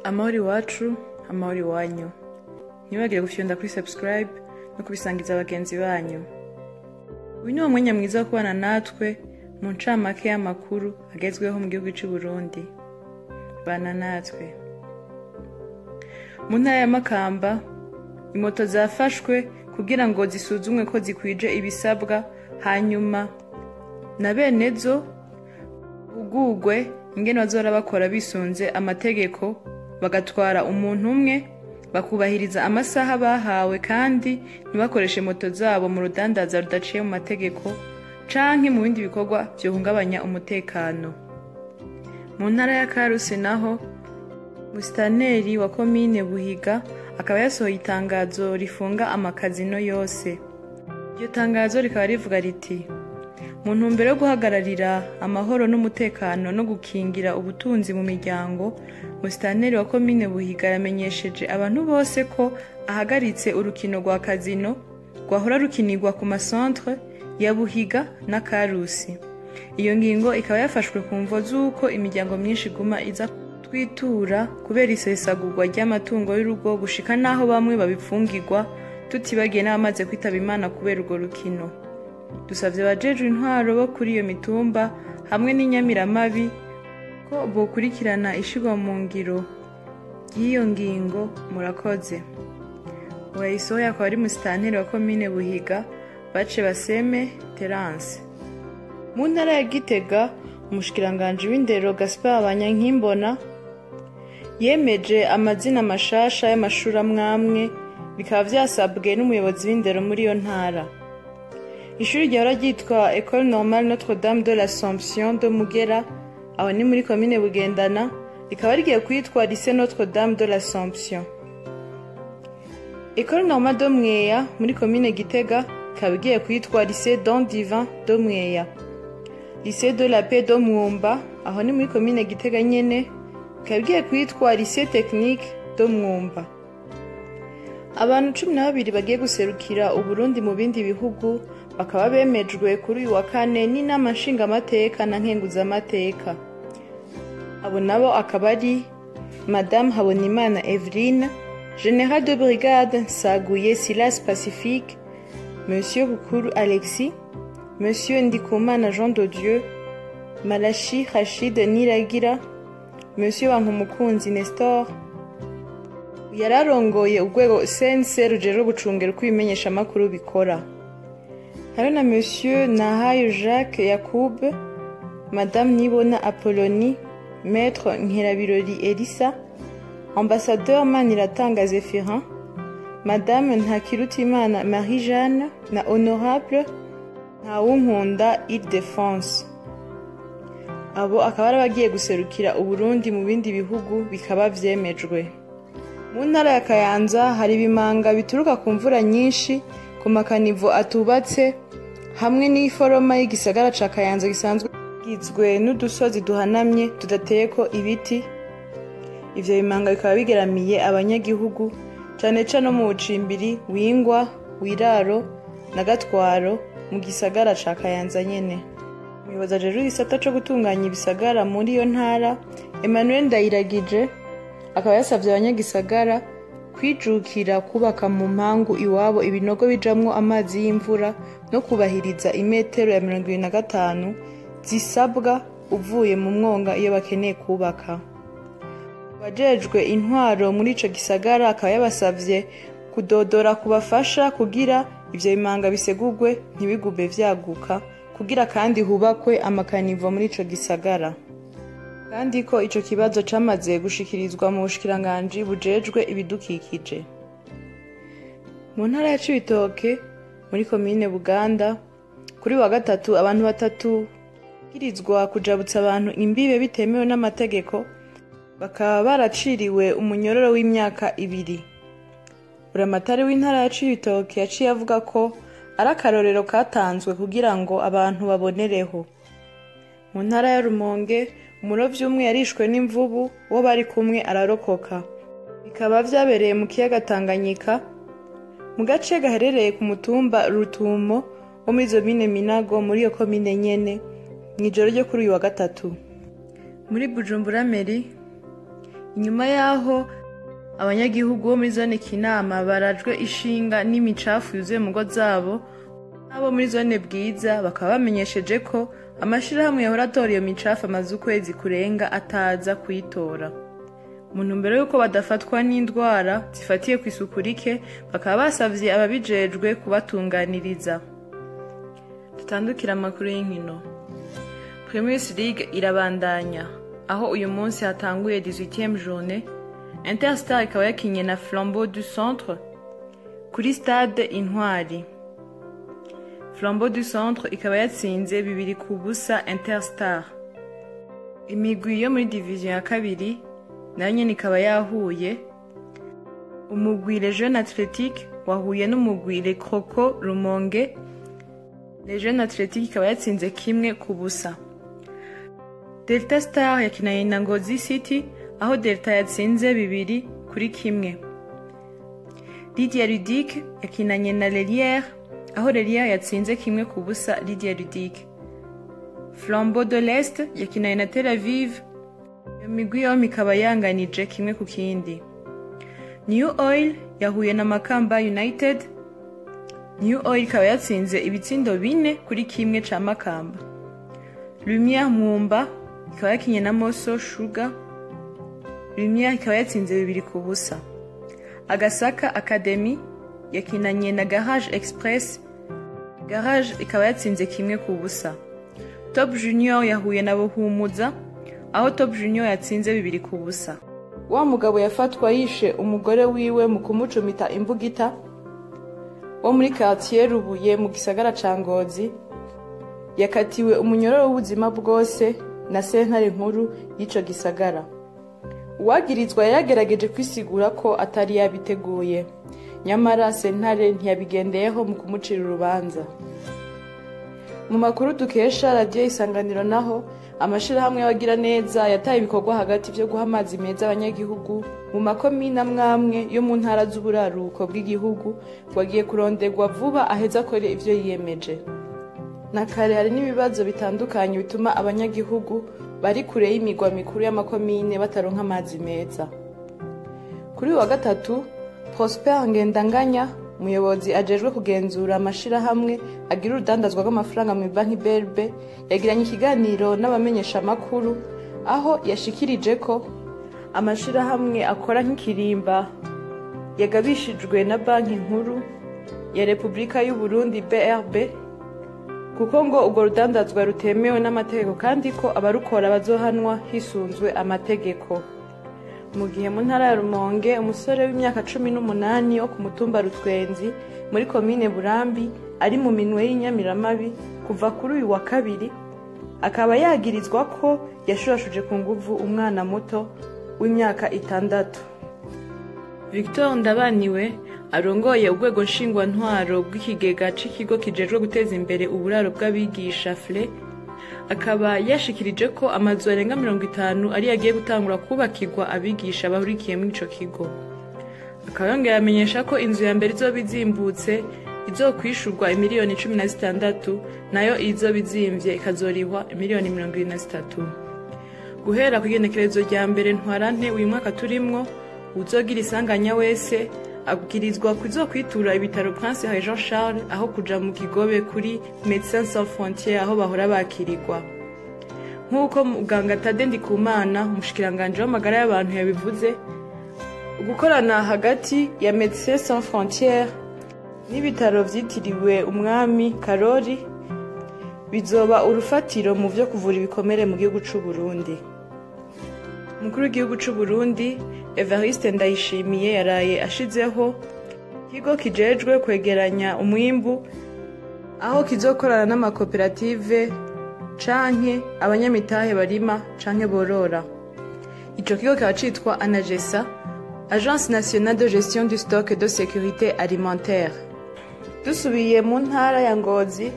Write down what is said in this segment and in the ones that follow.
Amahoro iwacu, amahoro iwanyu. Ntibagire gufyonda kuri subscribe no kubisangiza bagenzi banyu. Uyu ni wo mwanya mwiza wo kubana natwe mu ncamake y'amakuru agezweho mu gihugu c'u Burundi. Bana natwe. Mu ntara ya Makamba, imoto zafashwe kugira ngo zisuzumwe ko zikwije ibisabwa, hanyuma na bene zo hugurwe ingene bazora bakora bisunze amategeko, bagatwara umuntu umwe, bakubahiriza amasaha bahawe, kandi ntibakoreshe moto zabo mu rudandaza rudaciye mu mategeko canke mu bindi bikorwa vyohungabanya umutekano. Mu ntara ya Karusi naho, musitaneri wa komine Buhiga akaba yasohoye itangazo rifunga amakazino yose. Iryo tangazo rikaba rivuga riti: mu ntumbero yo guhagararira amahoro n'umutekano no gukingira ubutunzi mu miryango, musitaneri wa komine Buhiga yamenyesheje abantu bose ko ahagaritse urukino rwa kazino rwahora rukinirwa ku masantre ya Buhiga na Karusi. Iyo ngingo ikaba yafashwe ku mvo z'uko imiryango myinshi iguma iza twitura kubera isesagurwa ry'amatungo y'urugo, gushika n'aho bamwe babipfungirwa, tutibagiye n'abamaze kwitaba Imana kubera urwo rukino. Dusavye abajejwe intwaro bo kuri iyo mitumba hamwe n'inyamiramabi ko bokurikirana ishirwa mu ngiro ry'iyo ngingo. Murakoze. Uwayisohoye akaba ari musitanteri wa komine Buhiga, Bace Baseme Terence. Mu ntara ya Gitega, umushikiranganji w'indero Gaspard Banyankimbona yemeje amazina mashasha y'amashuri amwamwe, bikaba vyasabwe n'umuyobozi w'indero muri iyo ntara. Ishuri ryahora ryitwa Ecole Normale Notre-Dame de l'Assomption de Mugera, aho ni muri komine Bugendana, rikaba rigiye kwitwa Lycée Notre-Dame de l'Assomption. Ecole Normale de Mweya muri komine Gitega ikaba igiye kwitwa Lycée Don Divin de Mweya. Lycée de la Paix de Mwumba, aho ni muri komine Gitega nyene, ikaba igiye kwitwa Lycée Technique de Mwumba. Abantu 12 bagiye guserukira Uburundi mu bindi bihugu bakaba bemejwe kuri uyu wa kane n'inama nshingamateka na nkenguzamateka. Abo nabo akaba ari Madame Habonimana Evelyne, Général de Brigade Nsaguye Silas Pacifique, Monsieur Bukuru Alexis, Monsieur Ndikumana Jean de Dieu, Malachi Rachid Niragira, Monsieur Bankumukunzi Nestor, yararongoye urwego CNC rujejwe gucungera uko ibimenyeshamakuru bikora. Hari na Monsieur Nahayo Jacques Yacoub, Madame Nibona Apollonie, Maître Nkerabirori Elisa, Ambassadeur Maniratanga Zéphirin, Madame Ntakirutimana Marie-Jeanne na Honorable Ntawunkunda Ildefonse. Abo akaba ari abagiye guserukira Uburundi mu bindi bihugu, bikaba vyemejwe. Mu ntara ya Kayanza hari ibimanga bituruka ku mvura nyinshi ku makanivo atubatse hamwe n'iforoma y'igisagara ca Kayanza gisanzwe gizwe n'udusozi duhanamye tudateyeko ibiti. Ivyo bimanga bikaba bigeramiye abanyagihugu cane cane no mu Bucimbiri, Wingwa, Wiraro na Gatwaro mu gisagara ca Kayanza nyene. Umuyobozi ajejwe igisata co gutunganya ibisagara muri iyo ntara, Emmanuel Ndayiragije, akaba yasavye abanyagisagara kwijukira kubaka mu mpangu iwabo ibinogo bijamwo amazi y'imvura no kubahiriza imetero ya 25 zisabwa uvuye mu mwonga iyo bakeneye kubaka. Uwajejwe intwaro muri ico gisagara akaba yabasavye kudodora kubafasha kugira ivyo bimanga bisegurwe ntibigume vyaguka, kugira kandi hubakwe amakanivo muri ico gisagara. Kandi ko ico kibazo camaze gushikirizwa mu bushikiranganji bujejwe ibidukikije. Mu ntara ya Cibitoke muri komine Buganda, kuri wa gatatu abantu batatu bagirizwa kujabutsa abantu imbibe bitemewe n'amategeko bakaba baraciriwe umunyororo w'imyaka 2. Buramatari w'intara ya Cibitoke yaciye avuga ko ari akarorero katanzwe kugira ngo abantu babonereho. Mu ntara ya Rumonge, umurovyi umwe yarishwe n'imvubu, uwo bari kumwe ararokoka. Bikaba vyabereye mu kiyaga Tanganyika, mu gace gaherereye ku mutumba Rutumo wo muri zomine Minago muri iyo komine nyene, mw'ijoro ryo kuri uyu wa gatatu. Muri Bujumbura Meri, Inyuma yaho abanyagihugu bo muri zone Kinama barajwe ishinga n'imicafu yuzuye mu ngo zabo, abo muri zone Bwiza bakaba bamenyesheje ko amashirahamwe yahora atora iyo micafu amaze ukwezi kurenga ataza kuyitora. Mu ntumbero y'uko badafatwa n'indwara zifatiye ku isuku rike, bakaba basavye ababijejwe kubatunganiriza. Dutandukira amakuru y'inkino. Primus League irabandanya, aho uyu munsi hatanguye 18e journée. Interstar ikaba yakinye na Flambeau du Centre kuri stade Intwari. Flambeau du Centre ikaba yatsinze 2-0 Interstar. Imigwi yo muri division ya kabiri nayo nyene ikaba yahuye. Umugwi Les Jeunes Athlétiques wahuye n'umugwi Les Crocos Rumonge. Les Jeunes Athlétiques ikaba yatsinze 1-0. Delta Star yakinanye na Ngozi City, aho Delta yatsinze 2-1. Lydia Ludic yakinanye na Lelière, aho Lelière yatsinze 1-0 Lydia Ludic. Flambeau de l'Est yakinanye na Tel Aviv, iyo migwi yompi ikaba yanganije 1-1. New Oil yahuye na Makamba United. New Oil ikaba yatsinze ibitsindo 4-1 ca Makamba. Lumière Mwumba ikaba yakinye na Moso Sugar. Lumière ikaba yatsinze 2-0. Agasaka Academy yakinanye na Garage Express. Garage ikaba yatsinze 1-0. Top Junior yahuye na Buhumuza, aho Top Junior yatsinze 2-0. Wa mugabo yafatwa yishe umugore wiwe mu kumucumita imbugita wo muri quartier Rubuye mu gisagara ca Ngozi, yakatiwe umunyororo w'ubuzima bwose na sentare nkuru y'ico gisagara. Uwagirizwa yagerageje kwisigura ko atari yabiteguye, nyamara sentare ntiyabigendeyeho mu kumucira urubanza. Mu makuru dukesha Radio Isanganiro naho, amashirahamwe y'abagira neza yataye ibikorwa hagati vyo guha amazi meza abanyagihugu mu makomine amwamwe yo mu ntara z'uburaruko bw'igihugu, wagiye kuronderwa vuba aheza akore ivyo yiyemeje. Na kare hari n'ibibazo bitandukanye bituma abanyagihugu bari kure y'imigwa mikuru y'amakomine bataronka amazi meza. Kuri wa gatatu, Prosper Ngendanganya, umuyobozi ajejwe kugenzura amashirahamwe agira urudandazwa rw'amafaranga mu banki BRB, yagiranye ikiganiro n'abamenyesha makuru aho yashikirije ko amashirahamwe akora nk'ikirimba yagabishijwe na banki nkuru ya Republika y'u Burundi BRB, kuko ngo urwo rudandazwa rutemewe n'amategeko kandi ko abarukora bazohanwa hisunzwe amategeko. Mu gihe mu ntara ya Rumonge umusore w'imyaka 18 wo ku mutumba Rutwenzi muri komine Burambi ari mu minwe y'inyamiramabi kuva kuri uyu wa kabiri, akaba yagirizwa ko yashurashuje ku nguvu umwana muto w'imyaka 6. Victor Ndabaniwe arongoye urwego nshingwantwaro bw'ikigega c'ikigo kijejwe guteza imbere uburaro bw'abigisha FLE, akaba yashikirije ko amazu arenga 50 ari yagiye gutangura kubakirwa abigisha bahurikiye muri ico kigo. Akaba yongera amenyesha ko inzu ya mbere izoba izimbutse izokwishurwa imiliyoni 16, nayo izoba izimvye ikazorihwa imiliyoni 23. Guhera ku igenekerezo rya mbere Ntwarante uyu mwaka turimwo, uzogira isanganya wese abwirizwa kuzokwitura ibitaro Prince Jean Charles aho kuja mu Kigobe kuri Médecins Sans Frontières aho bahora bakirirwa. Nk'uko muganga Tade Ndikumana, umushikiranganje w'amagara y'abantu yabivuze, gukorana hagati ya Médecins Sans Frontières n'ibitaro vyitiriwe Umwami Karori bizoba urufatiro mu vyo kuvura ibikomere mu gihugu c'u Burundi. Umukuru w'igihugu c'u Burundi Evariste Ndayishimiye yaraye ashizeho ikigo kijejwe kwegeranya umwimbu, aho kizokorana n'amakoperative canke abanyamitahe barima canke borora. Ico kigo kikaba citwa ANAGESA, Agence Nationale de Gestion du Stock de Sécurité Alimentaire. Dusubiye mu ntara ya Ngozi,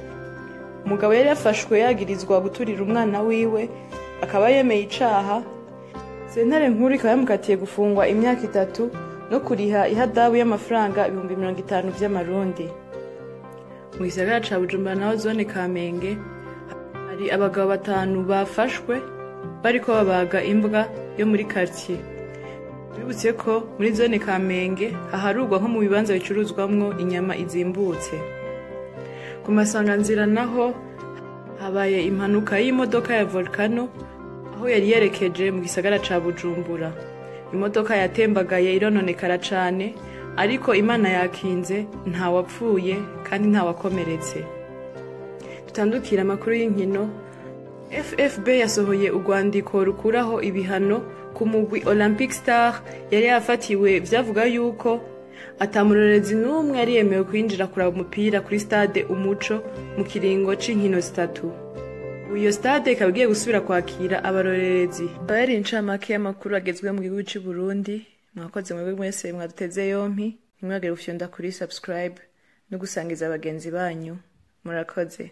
umugabo yari yafashwe yagirizwa guturira umwana wiwe, akaba yemeye icaha. Sentare nkuru ikaba yamukatiye gufungwa imyaka 3 no kuriha ihadabu y'amafaranga 50,000 vy'amarundi. Mu gisagara ca Bujumbura naho zone Kamenge hari abagabo 5 bafashwe bariko babaga imbwa yo muri quartier. Bibutse ko muri zone Kamenge haharurwa nko mu bibanza bicuruzwamwo inyama izimbutse. Ku masanganzira naho habaye impanuka y'imodoka ya Volcano aho yari yerekeje mu gisagara ca Bujumbura. Imodoka yatembagaye irononekara cane, ariko Imana yakinze, ntawapfuye kandi ntawakomeretse. Dutandukira amakuru y'inkino. FFB yasohoye urwandiko rukuraho ibihano ku mugwi Olympic Star yari yafatiwe, vyavuga yuko atamurorezi n'umwe yari yemewe kwinjira kuraba umupira kuri stade Umuco mu kiringo c'inkino zitatu. Ubu iyo stade ikaba igiye gusubira kwakira abarorerezi. Akaba yari incamake y'amakuru agezweho mu gihugu c'u Burundi. Mwakoze mwebwe mwese mwaduteze yompi, ntimwagire gufyonda kuri subscribe no gusangiza bagenzi banyu. Murakoze.